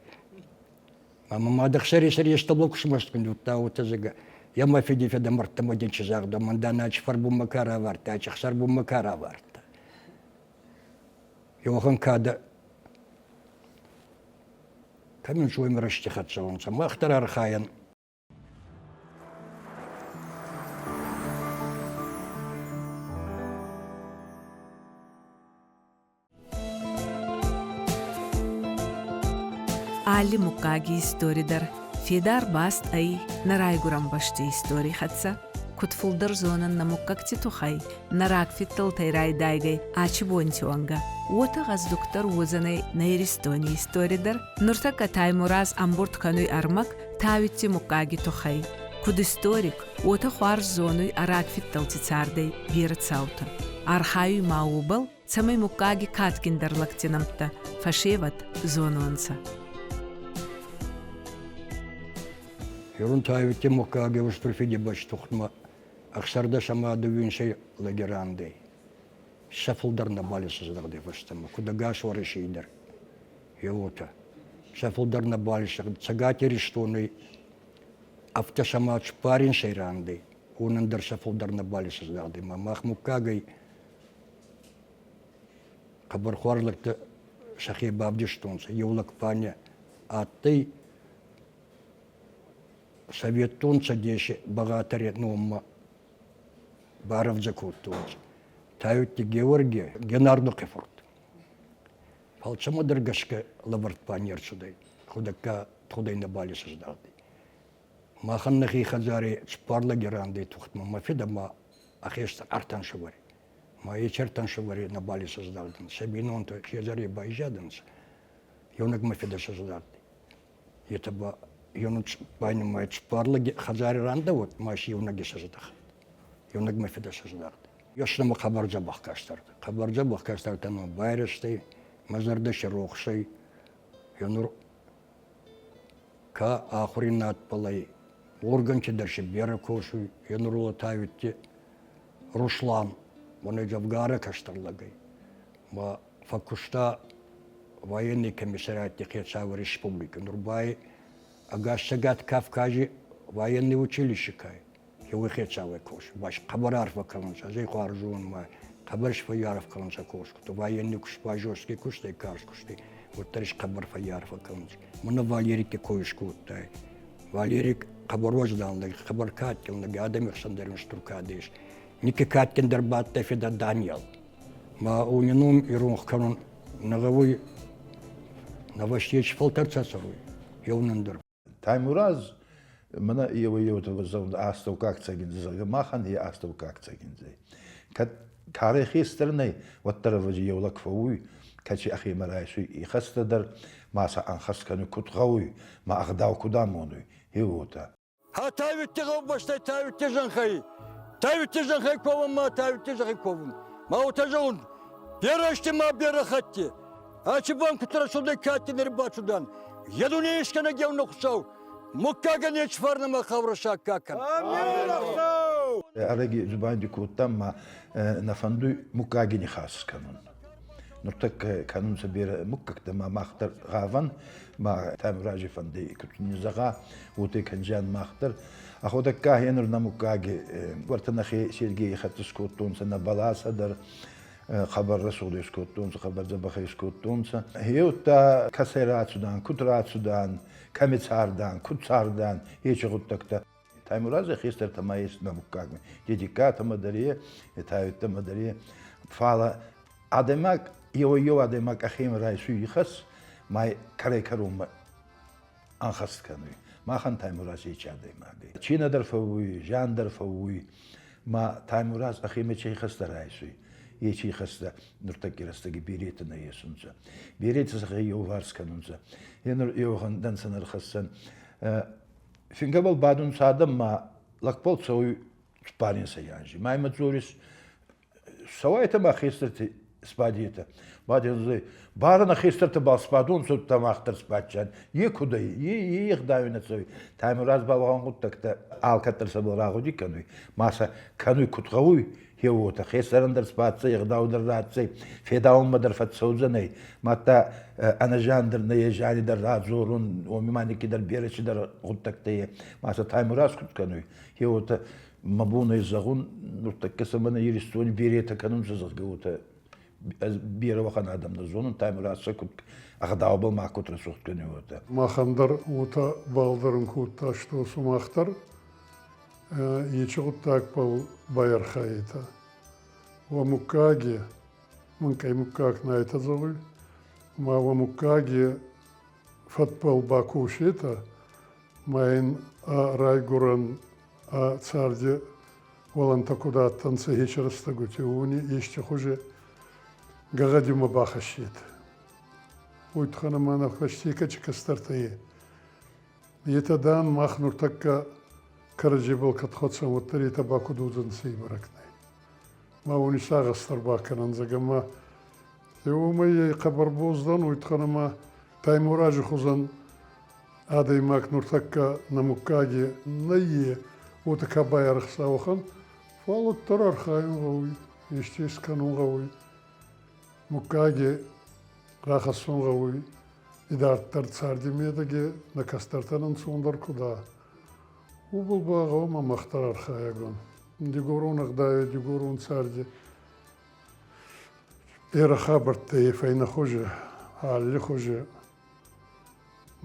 Ӕма мадӕ хсӕри естӕбол ку смӕстгун удта уотӕ зӕгӕ, е мӕ фиди федӕ мӕрдтӕмӕ дин чи загъта, мӕн дан ачи фӕрбунмӕ ка равардта, ачи хсӕрбунмӕ ка равардта. Еуӕхӕн кадӕ кӕмин суймӕ рӕсти хӕццӕ унцӕ. Мах дӕр архайӕн. Алли муггаги истори дӕр федар баст ӕй нӕ райгурӕн бӕсти историй хӕццӕ. Куд фулдӕр зонӕн нӕ муггӕгти туххӕй, нӕ рагфидтӕлтӕй райдайгӕй ачи бонти уӕнгӕ, уотӕ гъӕздугдӕр уодзӕнӕй нӕ Иристони истори дӕр. Нуртӕккӕ Таймураз ӕмбурд кӕнуй ӕрмӕг Тауитти муггаги туххӕй. Куд историк, уотӕ хуарз зонуй ӕ рагфидтӕлти цардӕй берӕ цаутӕ. Архайуй ма уобӕл, цӕмӕй муггаги кадгиндӕр лӕгти нӕмттӕ фӕсевӕд зононцӕ. Ирон Тауитти муггаги устур Фидибӕсти тухтмӕ 16 ӕма дууинсӕй лӕги рандӕй. Сӕ фулдӕр нӕбал исӕздӕгъдӕй фӕстӕмӕ, куд ӕгас Уӕрӕсей дӕр. Е уотӕ. Сӕ фулдӕр нӕбал Цӕгат Иристони ӕвддӕс ӕма цуппаринсӕй рандӕй, уонӕн дӕр сӕ фулдӕр нӕбал исӕздӕгъдӕй. Ма мах муггагӕй Хъӕбӕр хуарз лӕгтӕ сӕхе бавдистонцӕ. Еу лӕг пане адтӕй Советтон Цӕдеси бӕгъатӕри номмӕ барӕвдзӕ кодтонцӕ. Тайутти Георги Генардухъи фурт. Фал цӕмӕдӕр гӕсгӕ лӕвӕрд ба не рцудӕй, ходӕгка ходӕй нӕбал исӕздагъдӕй. Махӕн нӕхе хӕдзари цуппар лӕги рандӕй тухтмӕ, мӕ фидӕ ма ӕ хестӕр ӕртӕнсувӕри. Ма еци ӕртӕнсувӕри нӕбал исӕздагъдӕнцӕ, сӕ бийнонтӕ хедзӕри байзадӕнцӕ. Еунӕг мӕ фидӕ сӕздагъдӕй. Етӕ ба еунӕг байнимайд цуппар лӕги хӕдзари рандӕуӕд, ма си еунӕг исӕздӕхӕд. Еунӕг мӕ фидӕ сӕздагъдӕй. Ес нӕмӕ хъӕбӕр дзӕбӕх кӕстӕртӕ. Хъӕбӕр дзӕбӕх кӕстӕртӕ мӕ байрӕзтӕй, мӕ зӕрдӕ си рохс ӕй. Е нур ка ахури надбӕл ӕй, органти дӕр си берӕ косуй, е нур Латавитти Руслан, уонӕй дзӕвгарӕ кӕстӕр лӕг ӕй. Ма фӕккуста военный комиссариатти хецауи республики. Нур ба ӕгас Цӕгат Кавкази военный училище ка еуей хецауӕй косуй. Ба хъӕбӕр арфӕ кӕнунцӕ, ӕз ӕй хуарзон ма хъӕбӕр фӕййарф кӕнунцӕ косгутӕ. Военный куст ба жесткий куст ӕй, карз куст ӕй, уӕддӕр ис хъӕбӕр фӕййарфӕ кӕнунцӕ. Мӕнӕ Валерикки кой искодтай. Валерик хъӕбӕр уӕздан лӕг, хъӕбӕр кадгин лӕг, адӕми хсӕн дӕр ин стур кадӕ ес. Никки кадгиндӕр ба адтӕй фидӕ Даниэл. Ма уни ном иронх кӕнун нӕ гъӕуй, новостей фӕлтӕртӕ цӕруй, еунӕн дӕр. Таймураз мӕнӕ еуӕй-еутӕ зӕгъун астӕуккаг цӕгиндзӕ, зӕгъгӕ, махӕн е астӕуккаг цӕгиндзӕй. Кӕд карӕй хестӕр нӕй, уӕддӕр ӕвӕдзи еу лӕг фӕууй, кӕци ӕхемӕ райсуй ихӕстӕ дӕр, ма сӕ ӕнхӕст кӕнуй куд гъӕуй, ма ӕгъдау куд амонуй, е уотӕ. Ха Тайвитти гъӕубӕстӕй Тайвитти зӕнхӕй, Тайвитти зӕнхӕй ковун ма Тайвитти зӕнхӕй ковун. Ма уотӕ зӕгъун, берӕсти ма берӕ хатти, ачи бон куд рӕсугъдӕй кадти нӕ рбацудан, е дуне искӕнӕг еунӕг Хуцау, муггагӕн ечи фарнӕмӕ хъаурӕ саккаг кӕн. Ӕрӕги дзубанди кодтам, ма нӕ фӕндуй муггаги нихас кӕнун. Нуртӕккӕ кӕнунцӕ берӕ муггӕгтӕ, ма мах дӕр гъавӕн, ма Таймурази фӕндӕй куд зӕгъа, уотӕ кӕндзиан мах дӕр. Ӕхуӕдӕгка хенур нӕ муггаги уӕртӕ нӕхе Сергейи хӕццӕ скодтонцӕ нӕ бӕласӕ дӕр, хъӕбӕр рӕсугъд искодтонцӕ, хъӕбӕр дзӕбӕх искодтонцӕ. Гьеудта кӕцӕй рацудан, куд рацудан, кӕми цардан, куд цардан, ечи гъуддӕгтӕ. Таймурази хестӕртӕ ма ес нӕ муггагмӕ. Дедиккатӕмӕ дӕр е, Етауиттӕмӕ дӕр е. Фалӕ адӕймаг, еуӕй-еу адӕймаг ӕхемӕ райсуй ихӕс, ма кӕрӕй-кӕронмӕ ӕнхӕст кӕнуй. Махӕн Таймураз ечи адӕймаг ӕй. Чи нӕдӕр фӕууй, зиан дӕр фӕууй, ма Таймураз ӕхемӕ чи ихӕстӕ райсуй, ечи ихӕстӕ нуртӕкки рӕстӕги беретӕ нӕ есунцӕ. Беретӕ сӕхе еуварс кӕнунцӕ. Е нур еуӕхӕн дӕнцӕн ӕрхӕссӕн. Фингӕбӕл бадунцӕ адӕм ма лӕгбӕл цӕуй цуппаринсӕй анзи. Ма имӕ дзорис, цӕуайтӕ ма хестӕрти сбадетӕ. Баден барӕ нӕ хестӕртӕбӕл сбадун, цудта мах дӕр сбадчан. Е куд ӕй? Е е ӕгъдауи нӕ цӕуй. Таймураз ба уӕхӕн гъуддӕгтӕ алкӕддӕр сӕбӕл рагъуди кӕнуй. Ма сӕ кӕнуй куд гъӕуй, хе уотӕ. Хестӕрӕн дӕр сбаддзӕй, ӕгъдау дӕр ратдзӕй, федаунмӕ дӕр фӕццӕудзӕнӕй. Мадта ӕнӕзиан дӕр нӕ зиани дӕр радзорун, уоми ма никкидӕр берӕ цидӕр гъуддӕгтӕ е. Ма сӕ Таймураз куд кӕнуй, хе уотӕ мӕ бон ӕй зӕгъун, нуртӕккӕ сӕмӕ нӕ Иристони беретӕ кӕнунцӕ, зӕгъгӕ, уотӕ ӕз берӕ уӕхӕн адӕм нӕ зонун, Таймураз сӕ куд ӕгъдаубӕл ма куд рӕсугъд кӕнуй, уотӕ. Махӕн дӕр уотӕ балдӕрун кодта, что сумах дӕр ечи гъуддагбӕл байархайетӕ. Уӕ муггаги, минкъий муггаг нӕйтӕ зӕгъуй, ма уӕ муггаги фӕдбӕл бакосетӕ, ма ин ӕ райгурӕн ӕ царди уолӕнтӕ куд адтӕнцӕ ечи рӕстӕгути, уони ести хузи гӕгъӕдимӕ бахӕссетӕ. Уой туххӕн ӕма нӕ фӕсте кӕчи кӕстӕртӕ е. Етӕ, дан, мах нуртӕккӕ кӕрӕдзебӕл кӕд хуӕцӕн, уӕддӕр етӕ ба куд уодзӕнцӕ, и бӕрӕг нӕй. Ма уони сагъӕс дӕр бакӕнӕн, зӕгъӕ, ма уомӕй ӕй хъӕбӕр боз дӕн, уой туххӕн ӕма Таймурази хузӕн адӕймаг нуртӕккӕ нӕ муггаги нӕййе, уотӕ ка байарӕхса, уӕхӕн, фал уӕддӕр архайун гъӕуй, ести искӕнун гъӕуй. Муггаги рахӕссун гъӕуй идарддӕр царди медӕги нӕ кӕстӕртӕн ӕнцондӕр куд ӕ, уобӕл ба гъӕуама мах дӕр архайӕг уӕн. Дигорон ӕгъдауи, дигорон царди. Берӕ хабӕрттӕ фӕйнӕхузи, аллихузи.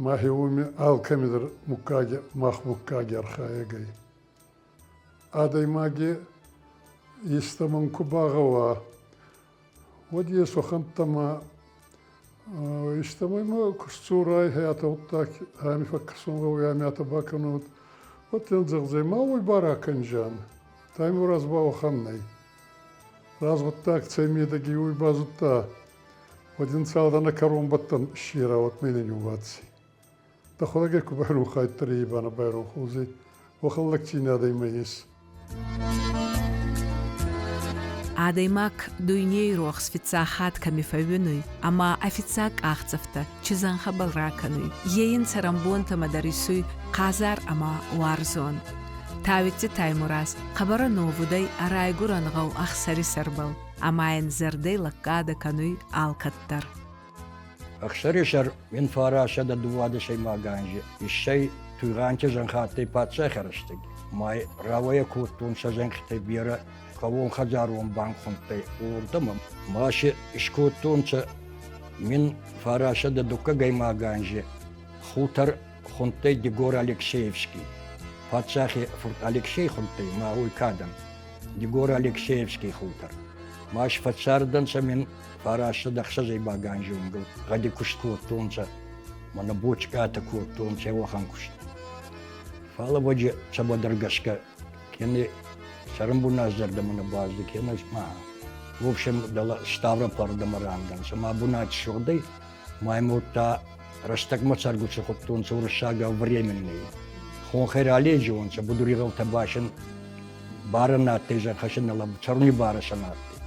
Мӕхе уоми алкӕмидӕр муггаги, мах муггаги архайӕгӕй. Адӕймаги истӕмӕн ку багъӕуа, уӕд е цохӕнттӕмӕ истӕмӕй ма ку сдзорай, хӕтӕ гъуддаг ами фӕккӕсун гъӕуй, ами атӕ бакӕнут, уӕд ин зӕгъдзӕй, ма уой барӕ кӕнзиан. Таймураз ба уӕхӕн нӕй. Разгъуддаг цӕй медӕги уой базудта, уӕд ин цалдӕн ӕ кӕронбӕттӕн ссирауӕд мӕнӕ ниууадзи. Дӕхуӕдӕг ӕй ку байронх айддӕр ибана байронх уодзӕй, уӕхӕн лӕгдзийнадӕ имӕ ес. Адӕймаг дуйней рохс фиццаг хатт кӕми фӕууинуй ӕма ӕ фиццаг къахдзӕфтӕ чи зӕнхӕбӕл ракӕнуй, е ин цӕрӕнбонтӕмӕ дӕр исуй хъазар ӕма уарзон. Тауитти Таймураз хъӕбӕр ӕновудӕй ӕ райгурӕн гъӕу Ӕхсӕри сӕрбӕл ӕма ин зӕрдӕй лӕггадӕ кӕнуй алкӕддӕр. Ӕхсӕрисӕр 1912 анзи иссӕй Туйгъанти зӕнхӕттӕй паддзахи рӕстӕг. Ма рауӕйӕ кодтонцӕ зӕнхитӕй берӕ гъӕуонхӕдзарон банхунттӕй уордӕмӕ. Ма си искодтонцӕ 1902 анзи хутор хундтӕй Дигор Алексеевский. Паддзахи фурт Алексей хундтӕй ма уой кадӕн. Дигор Алексеевский хутор. Ма фӕццардӕнцӕ 1906 анзи унгыл гъӕди куст кодтонцӕ, мӕнӕ бочкатӕ кодтонцӕ уӕхӕн куст. Фал ӕвӕджи цӕмӕдӕр гӕсгӕ кене цӕрӕнбунат зӕрдӕмӕ нӕ баззад, кенӕ ма в общем дӕлӕ Ставрополдӕмӕ рандӕнцӕ. Ма бунат сугъдӕй, ма имудта рӕстӕгмӕ цӕргути худтонцӕ уруссагау временный. Хонхӕй раледзионцӕ, будури гъӕутӕ башин барӕ на адтӕй, зӕнхӕсин нӕ цӕруни барӕ сӕ на адтӕй.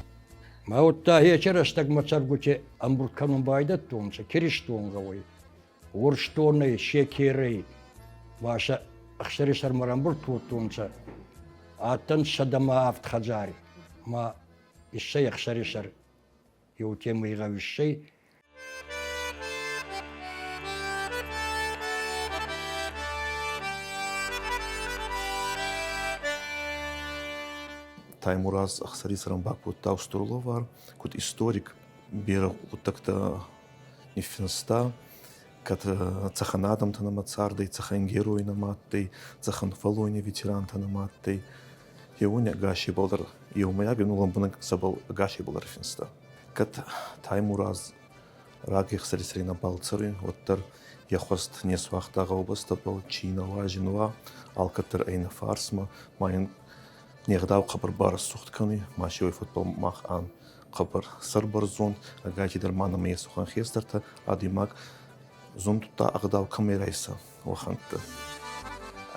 Ма удта ечи рӕстӕгмӕ цӕргути ӕмбурд кӕнун байдӕдтонцӕ Киристонгъӕуӕй, Уорсдонӕй, Шекерӕй, ма сӕ ӕхсӕрисӕрмӕ ӕрӕмбурд кодтонцӕ. Адтӕн 107 хӕдзари, ма иссӕй ӕхсӕрисӕр еутемӕй гъӕу иссӕй. Таймураз ӕхсӕрисӕрӕн бакодта устур лӕвар, куд историк, берӕ гъуддӕгтӕ ниффинста, кӕд цӕхӕн адӕмтӕ нӕмӕ цардӕй, цӕхӕн герой нӕмӕ адтӕй, цӕхӕн фӕллойни ветерантӕ нӕмӕ адтӕй, еуни ӕгасебӕл дӕр еумӕйаг лӕмбунӕг цӕбӕл ӕгасебӕл дӕр финста. Кӕд Таймураз раги ӕхсӕрисӕри нӕбал цӕруй, уӕддӕр е хуӕст не суагъта гъӕубӕстӕбӕл, чи нӕ уа, зин уа, алкӕддӕр ӕй нӕ фарсмӕ, ма ин не гъдау хъӕбӕр барӕсугъд кӕнуй, ма си уой фӕдбӕл мах ан хъӕбӕр сӕрбӕрзонд, ӕгайтидӕр ма нӕмӕ ес уӕхӕн хестӕртӕ, адӕймаг зундта ӕгъдау кӕмӕй райса, уӕхӕнттӕ.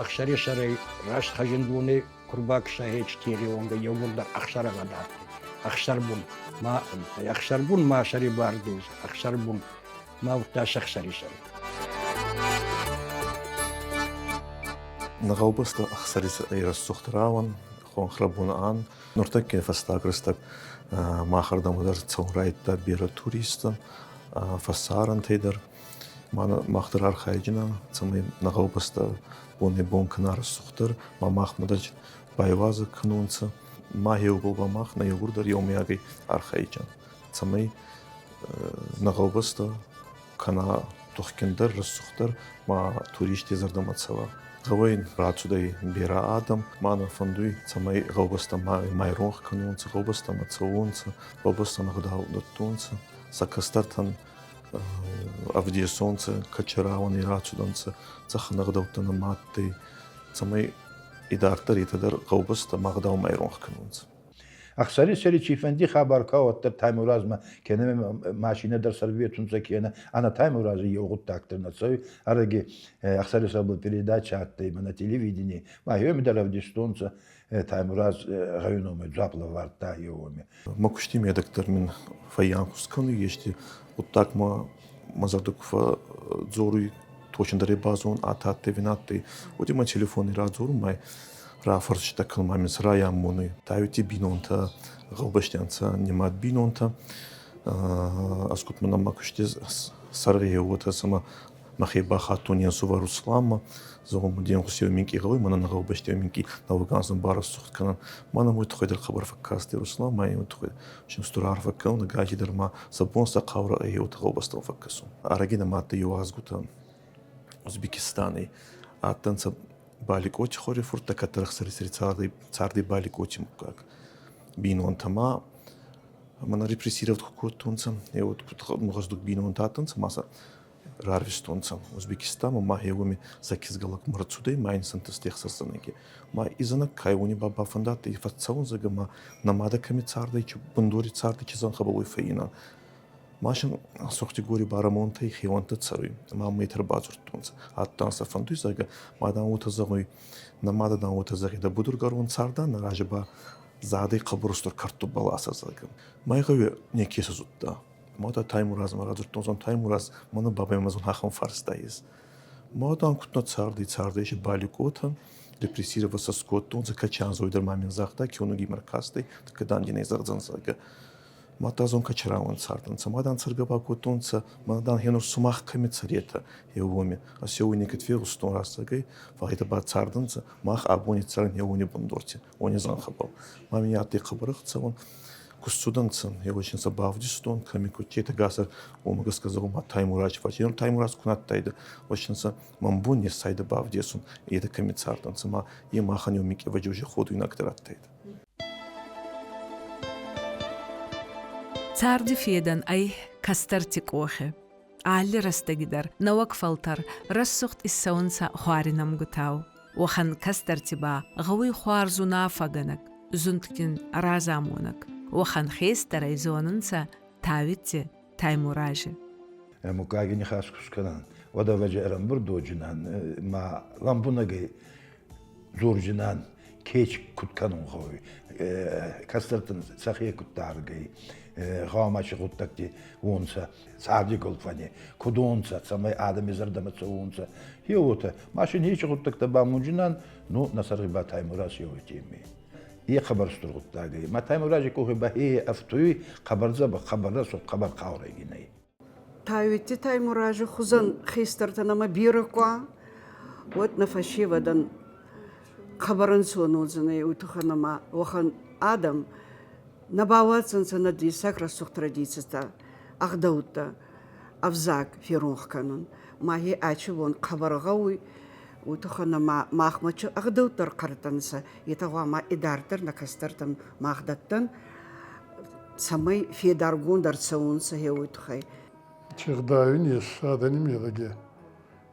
Ӕхсӕрисӕрӕй раст хӕзиндонӕй курбаксӕ хечтери онга еугурдӕр ӕхсӕрӕгъӕд адтӕй. Ӕхсӕрбун ма ӕхсӕрбун ма сӕрибардуз, ӕхсӕрбун ма удта сӕхсӕрисӕр. Нӕ гъӕубӕстӕ ӕхсӕрисӕрӕй рӕсугъд рауӕн, хонхрӕбун ан. Нуртӕкки фӕстаг рӕстӕг махӕрдӕмӕ дӕр цӕун райдӕдта берӕ туристтӕ, фӕсарӕнтӕй дӕр. Мах дӕр архайджинан, цӕмӕй нӕ гъӕубӕстӕ бонӕй-бон кӕна рӕсугъддӕр, ма махмӕ дӕр байуазӕг кӕнонцӕ. Ма еугур ба мах нӕ еугур дӕр еумӕйагӕй архайджан, цӕмӕй нӕ гъӕубӕстӕ кӕна тухгиндӕр, рӕсугъддӕр, ма туристи зӕрдӕмӕ цӕуа. Гъӕуӕй рацудӕй берӕ адӕм, ма нӕ фӕндуй, цӕмӕй гъӕубӕстӕ ма иронх кӕнонцӕ, гъӕубӕстӕмӕ цӕуонцӕ, гъӕубӕстӕн ӕгъдау дӕттонцӕ, сӕ кӕстӕртӕн ӕвдесонцӕ, кӕчерауӕни рацудӕнцӕ, цӕхӕн ӕгъдӕуттӕ нӕма адтӕй, цӕмӕй идарддӕр етӕ дӕр гъӕубӕстӕ ма ӕгъдау ма иронх кӕнонцӕ. Ӕхсӕрисӕри цийфӕнди хабар ка уӕддӕр Таймуразмӕ кенӕ машинӕ дӕр сӕрветунцӕ, кенӕ ӕнӕ Таймурази еу гъуддаг дӕр нӕ цӕуй. Ӕрӕги Ӕхсӕрисӕрбӕл передача адтӕй мӕнӕ телевидений. Ма еуеми дӕр ӕвдистонцӕ Таймураз гъӕуи номӕй дзуапп лӕвардта еуеми. Мӕ кусти медӕг дӕр мин фӕййанхус кӕнуй, ести гъуддагмӕ мӕ зӕрдӕ ку фӕдздзоруй, точно базон атӕ адтӕй ӕви нӕ адтӕй, уӕд имӕ телефони радзорун ма рафӕрститӕ кӕнун ма мин сӕ райамонуй. Тайути бийнонтӕ гъӕубӕсти ӕнцӕ нимад бийнонтӕ. Ӕз куд мӕнӕ мӕ кусти сӕргъи уотӕ сӕмӕ Мӕхе бахаттон не нсувӕр Русланмӕ, зӕгъун, де нхусеу минкъий гъӕуй, мӕнӕн гъӕубӕсти минкъий нӕуӕг барӕсугъд кӕнӕн. Мӕнӕн уой туххӕй дӕр хъӕбӕр фӕккастӕй Руслан, ма ин уой туххӕй устур арфӕ кӕнун, ӕгайти дӕр ма сӕ бон сӕ хъаурӕ ӕй уотӕ гъӕубӕстӕмӕ фӕккӕсун. Ӕрӕги нӕмӕ адтӕй иуазгутӕ Узбекистани. Адтӕнцӕ Баликъоти хорифурттӕ, кӕддӕр ӕхсӕрисӕри царди Баликъоти муггаг бийнонтӕ ма мӕнӕ репрессировать ку кодтонцӕ, е вот куд гъӕздуг бийнонтӕ адтӕнцӕ, ма сӕ рарвистонцӕ Узбекистанмӕ, ма уоми сӕ кизгӕ лӕгмӕ рцудӕй, ма ин сӕнтӕсти ӕхсӕздзӕнӕги. Ма изӕнӕг кай уони ба бафӕндадтӕй фӕццӕун, зӕгъгӕ, ма нӕ мадӕ кӕми цардӕй, бундори цардӕй, чи зӕнхӕбӕл уой фӕййинан. Ма син Сохтигори барамонтӕй хеуӕнттӕ цӕруй, ма мӕ ӕрбадзурдтонцӕ. Адтан сӕ фӕндуй, зӕгъгӕ, ма дан уотӕ зӕгъуй, нӕ мадӕ дан уотӕ зӕгъидӕ, будургӕрон цардан, нӕ рази ба задӕй хъӕбӕр устур кӕрдтубӕласӕ, зӕгъгӕ. Ма гъӕуи неке сӕ зудта. Ма Таймуразмӕ радзурдтон, Таймураз, мӕнӕ бабӕй мӕ ахӕм фарста ес. Ма дан куд нӕ царди, цардӕй си баликъотӕн, репрессироваться скодтонцӕ, кӕчанзой дӕр ма мин загъта, киунуги мӕ ркастӕй, дан дин ӕй зӕгъдзӕн, зӕгъгӕ. Мадта кӕчерауӕн цардӕнцӕ, ма дан цӕргӕ бакодтонцӕ, ма дан хенур сумах кӕми цӕретӕ, еуоми. Ӕз еуи некӕд фегъустон рӕстӕгӕй, фал етӕ ба цардӕнцӕ, мах абони цӕрӕн еуони бундорти, уони зӕнхӕбӕл. Ма мин адтӕй хъӕбӕр ӕхцӕуӕн, ку ссудӕнцӕ, еуӕй сӕ бавдистон, кӕми кудтетӕ гасӕр, уомӕ гӕсгӕ зӕгъун, ма Таймураз фӕци. Таймураз ку на адтайдӕ, уӕд син мӕн бон не ссайдӕ бавдесун, етӕ кӕми цардӕнцӕ, ма е махӕн еу микъи уже ходуйнаг дӕр адтайдӕ. Царди федӕн ӕй кӕстӕрти къохи. Алли рӕстӕги дӕр нӕуӕг фӕлтӕр рӕсугъд иссӕунцӕ хуари нӕмгутау. Уӕхӕн кӕстӕрти ба гъӕуй хуарз унаффӕгӕнӕг, зундгин разамонӕг. Уӕхӕн хестӕрӕй зонунцӕ Тавити Таймурази. Муггаги нихас ку скӕнӕн, уӕд ӕвӕдзи ӕрӕмбурд уоджинан ма лӕмбунӕгӕй дзорджинан, кеч куд кӕнун гъӕуй, кӕстӕртӕн сӕхе куд даргӕй, гъӕуама си гъуддӕгти уонцӕ, царди гулфӕни куд уонцӕ, цӕмӕй адӕми зӕрдӕмӕ цӕуонцӕ. Хе уотӕ, ма си нечи гъуддӕгтӕ бамонджинан, ну, нӕ сӕргъи ба Таймураз еуетеми. Е хъӕбӕр стур гъуддаг ӕй. Ма Таймурази къохи ба хе ӕфтуй хъӕбӕр дзӕбӕх, хъӕбӕр рӕсугъд, хъӕбӕр хъаурӕгин ӕй. Тауитти Таймурази хузӕн хестӕртӕ нӕмӕ берӕ ку уа, уӕд нӕ фӕсевӕдӕн хъӕбӕр ӕнцон уодзӕнӕй, уой туххӕн ӕма уӕхӕн адӕм нӕ бауадздзӕнцӕ нӕ дессаг рӕсугъд традицитӕ, ӕгъдӕуттӕ, ӕвзаг феронх кӕнун. Ма хе ачи бон хъӕбӕр гъӕуй, уой туххӕн ӕма махмӕ чи ӕгъдӕуттӕ ӕрхъӕртӕнцӕ, етӕ гъӕуама идарддӕр нӕ кӕстӕртӕн мах дӕттӕн, цӕмӕй федаргонд ӕрцӕуонцӕ хе уой туххӕй. Чи гъдауин ес адӕни медӕги,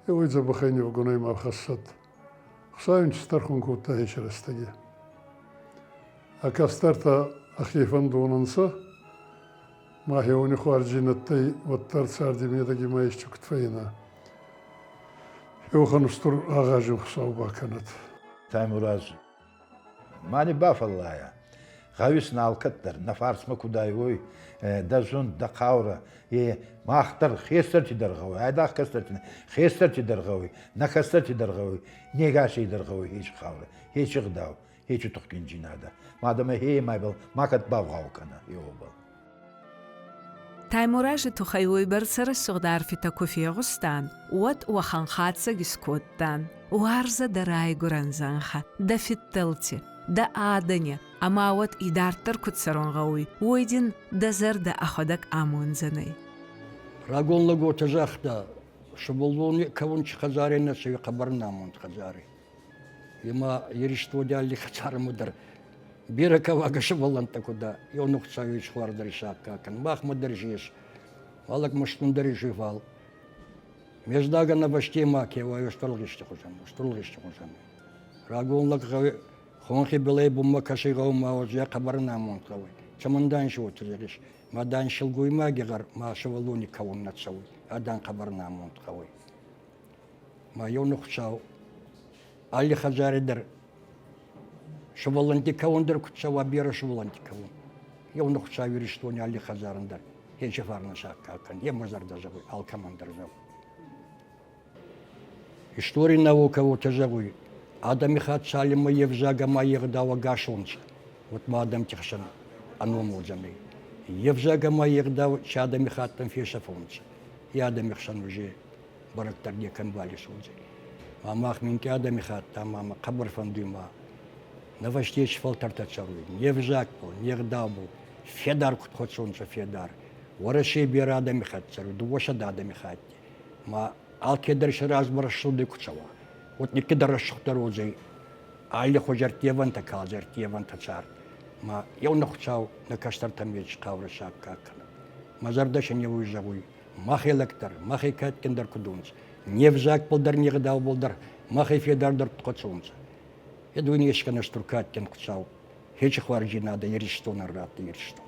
е уой дзӕбӕхӕй нивгунӕй ма хӕссӕд. Хуцау ин стӕрхон кодта еци рӕстӕги. Ӕ кӕстӕртӕ ӕхе фӕндон ӕнцӕ, ма хеуони хуарздзийнӕдтӕй уӕддӕр царди медӕги ма ести куд фӕййина. Еуӕхӕн устур агъазиу Хуцау бакӕнӕд. Таймураз, ма ни бафӕллайӕ. Гъӕуис нӕ алкӕддӕр, нӕ фарсмӕ куд ӕй, уой, дӕ зунд, дӕ хъаурӕ, е мах дӕр хестӕрти дӕр гъӕуй, айдагъ кӕстӕрти нӕ, хестӕрти дӕр гъӕуй, нӕ кӕстӕрти дӕр гъӕуй, не гасей дӕр гъӕуй хечи хъаурӕ, хечи гъдау, хечи тухгиндзийнадӕ. Мадӕмӕ хе макӕд бавгъау кӕнӕ еуобӕл. Таймурази туххӕй уойбӕрцӕ рӕсугъд арфитӕ ку фегъустан, уӕд уӕхӕн хатдзӕг искодтан: Уарзӕ дӕ райгурӕн зӕнхӕ, дӕ фидтӕлти, дӕ адӕни, ӕма уӕд идарддӕр куд цӕрун гъӕуй, уой дин дӕ зӕрдӕ ӕхуӕдӕг амондзӕнӕй. Рагон лӕг уотӕ загъта, сувӕллони кӕун чи хӕдзари нӕ цӕуй, хъӕбӕр намонд хӕдзари. Ема Иристони алли хӕдзарӕмӕ дӕр берӕ кӕуагӕ сувӕллӕнттӕ ку дӕ, еу Хуцауи исхуар дӕр исаккаг кӕн, махмӕ дӕр ес, фал мӕстун дӕр ес, фал ме знагӕн нӕ бӕсти ма ке уа, устур гъисти хузӕн, устур гъисти хузӕн. Рагон лӕг гъӕуи хонхи билӕй бунмӕ кӕсуй гъӕумӕ, уӕд хъӕбӕр намонд гъӕуй. Цӕмӕн си уотӕ зӕгъис? Ма дан силгоймаги гъӕр ма сувӕллони кӕун нӕ цӕуй, а дан хъӕбӕр намонд гъӕуй. Ма еу Хуцау алли хӕдзари дӕр сувӕллӕнтти кӕун дӕр куд цӕуа, берӕ сувӕллӕнтти кӕун. Еу Хуцау Иристони алли хӕдзарӕн дӕр хечи фарнӕ саккаг кӕн, е мӕ зӕрдӕ зӕгъуй, алкӕмӕн дӕр зӕгъуй. Историй наукӕ уотӕ зӕгъуй, адӕмихатт цалинмӕ е взаг ӕма е гъдау ӕгас уонцӕ, уӕдмӕ адӕмти хсӕн ӕном уодзӕнӕй. Е взаг ӕма е гъдау ци адӕмихаттӕн фесӕфонцӕ, е адӕми хсӕн уже. бӕрӕг дӕр некӕмбал исуодзӕй. Ма мах минкъий адӕмихатт ӕма мӕ хъӕбӕр фӕндуй ма нӕ фӕсте ци фӕлтӕртӕ цӕруй, не взагбӕл, не гъдаубӕл федар куд хуӕцонцӕ федар. Уӕрӕсей берӕ адӕмихатт цӕруй, дууӕсӕдӕ адӕмихатти. Ма алкедӕр сӕ размӕ рӕсугъдӕй ку цӕуа, уӕд никкидӕр рӕсугъддӕр уодзӕй аллихузи ӕрттевӕнтӕ калдзӕй ӕрттевӕнтӕ цард. Ма еунӕг Хуцау нӕ кӕстӕртӕн еци хъаурӕ саккаг кӕнӕд. Мӕ зӕрдӕ син еуй зӕгъуй, мӕхе лӕг дӕр, мӕхе кадгин дӕр куд унцӕ, не взагбӕл дӕр, не гъдаубӕл дӕр мӕхе федардӕр куд хуӕцонцӕ. Е дуйне искӕнӕ стур кадгин Хуцау, хечи хуарздзийнадӕ Иристонӕн радта Иристон.